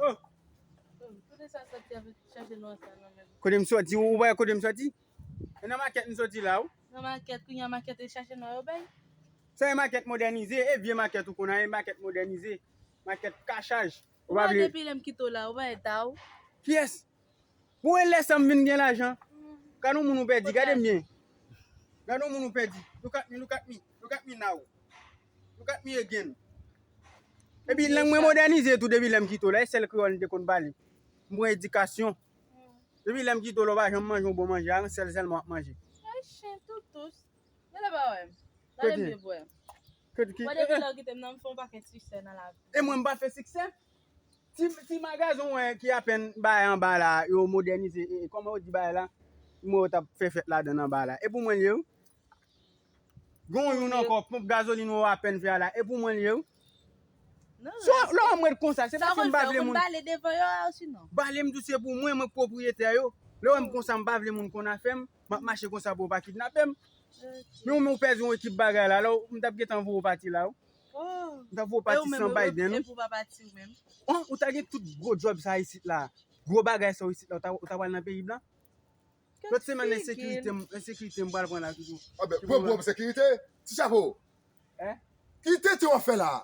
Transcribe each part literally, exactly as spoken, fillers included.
Oh. Kote sa soti avèk chache nwa sa nan men? Kote m soti? Ou wè kote m soti? E nan makèt m soti la, wi. Nan makèt, kounye a makèt e chache nwa yo bay? Sa e makèt modènize, e vye makèt ou konn an, e makèt modènize, makèt kachaj. Ou pa vle depi lè m kite w la, ou pa eta w. Kiyès? Bon, e lè sa m vin gen lajan. Gade yon moun ou pèdi, gade m byen. Gade yon moun ou pèdi. Look at me, look at me, look at me now. Look at me again. Epi lang mwen modènize tou depi lè m kite w la, e sèl kreyòl m te konn pale. M pran edikasyon. Depi lè m kite w la, ou pa janm manje yon bon manje, a yon sèl sèlman w ap manje. Ay, chen toutous. Gade pa wè m. Gade m byen pou wè m. Mwen depi lè w kite m nan, m fè yon pakèt siksè nan lavi. E mwen m pa fè siksè? Ti, ti magazen w wè ki apèn bay anba la, yo modènize, e, e, kòman yo di bay la? Mwen yo t ap fè fèt ladan anba la. E pou mwen l ye, wi. Gon youn ankò, ponp gazolin ou apèn fè a la, e pou mwen l ye, wi. Non, so, lè w wè m ret konsa, se paske m pa vle moun bale devan yo a, osinon. Bale m tou se pou mwen, mwen k pwopriyetè yo. Lè w wè m konsa, m pa vle moun konn afè m, m ap mache konsa pou yo pa kidnape m. Men w, men w pèdi yon ekip bagay la, lè w, m t ap gentan voye w pati la, wi. M t ap voye w pati san Biden, wi. Epi w pa pati ou menm? An, ou ta gen tout gwo djòb sa isit la, gwo bagay sa isit la, ou ta, ou ta pral nan peyi blan? Lòt semèn, ensekirite, ensekirite m pral pran la toujou. Anben, pran pwob sekirite, ti chapo. Hein? Ki tenten w ap fè la?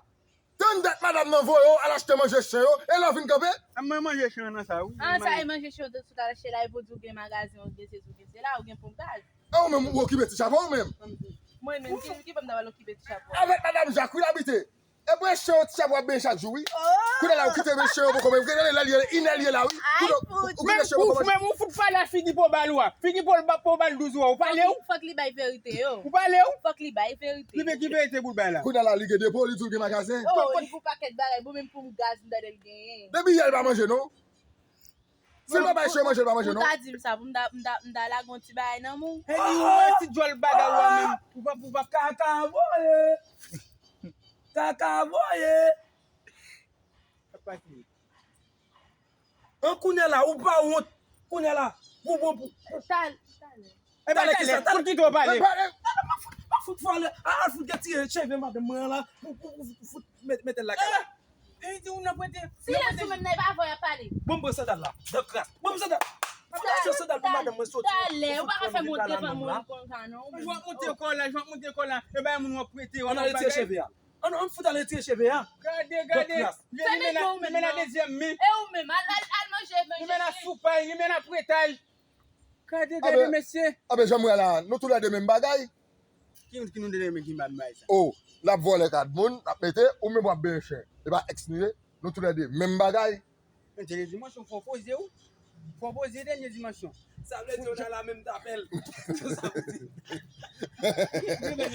Tann dat madanm nan voye w al achte manje chen yo, e lè w vin kanpe? A, mwen manje chen nan sa, wi. Ah, sa e manje chen yo te sot al achte la, epi w di w gen magazen, w gen sesi, w gen sela, w gen ponp gaz. A, ou menm, ou okipe ti chapo, ou menm? Mwen menm, ki, ki fè m ta pral okipe ti chapo? Avèk madanm Jak, wi, l abite. E mwen chen yo ti chapo ap benyen chak jou, wi. Kounye a la, ou kite men chen yo poko menm. Gade lè l ye, inè l ye la, wi. Ou kite chen yo poko menm. Menm ou fout pale a figi po bal ou a. Figi po bal douz ou a. Ou pale ou? Fòk li bay verite yo. Ou pale ou? Fòk li bay verite. Li men ki verite pou l bay la. Kounye a la, li gen depo, li di w gen magazen. Oh, li pou pakèt bagay, bon, menm pou gaz, m tande l genyen. Depi yè, li pa manje, non. Si l pa bay chen manje, l pa manje, non. Ou ta di m sa, pou m ta, m ta, m ta lage yon ti bagay nan men w. Hey, ou wè ti djòl bagay ou a menm. Ou pa, ou pa. Kaka voye. Kaka voye. An kounye a la, ou pa wont. Kounye a la, pou bon pou. Talè, talè. E pa talè, pou kite w pale. Pa fout, pa fout fò ale. Al fout gen tire cheve madanm mwen la. Pou, pou, pou, pou fout met, mete l lakay la. E di ou nan prete. Silans ou menm nan, e pa avè w y ap pale. Bon, m pran sandal la. Dan kras. Bon, m sandal. Fout achte sandal pou madanm mwen soti. Talè, ou pa ka fè m wont devan moun konsa non. Jan w ap monte kò la, jan w ap monte kò la. E bay moun w ap prete, w ap bagay. Ann al retire cheve a. Ann, ann fout al retire cheve a. Gade, gade. Li menm nan dezyèm men. E ou menm, al, al, al manje, manje. Li menm nan soupay, li menm nan pretaj. Gade, gade, mesye. Anben, jan m wè la, nou toulède menm bagay. Ki, ki nou te renmen ki m pa bay sa? Oh, l ap vòlè kad moun, l ap mete, ou menm w ap benyen chen. E pa èks nou ye, nou toulède menm bagay. Dènye dimansyon, fò poze w. Fò poze dènye dimansyon. Sa vle di w nan la menm tapèl. Sa vle di. Ou menm,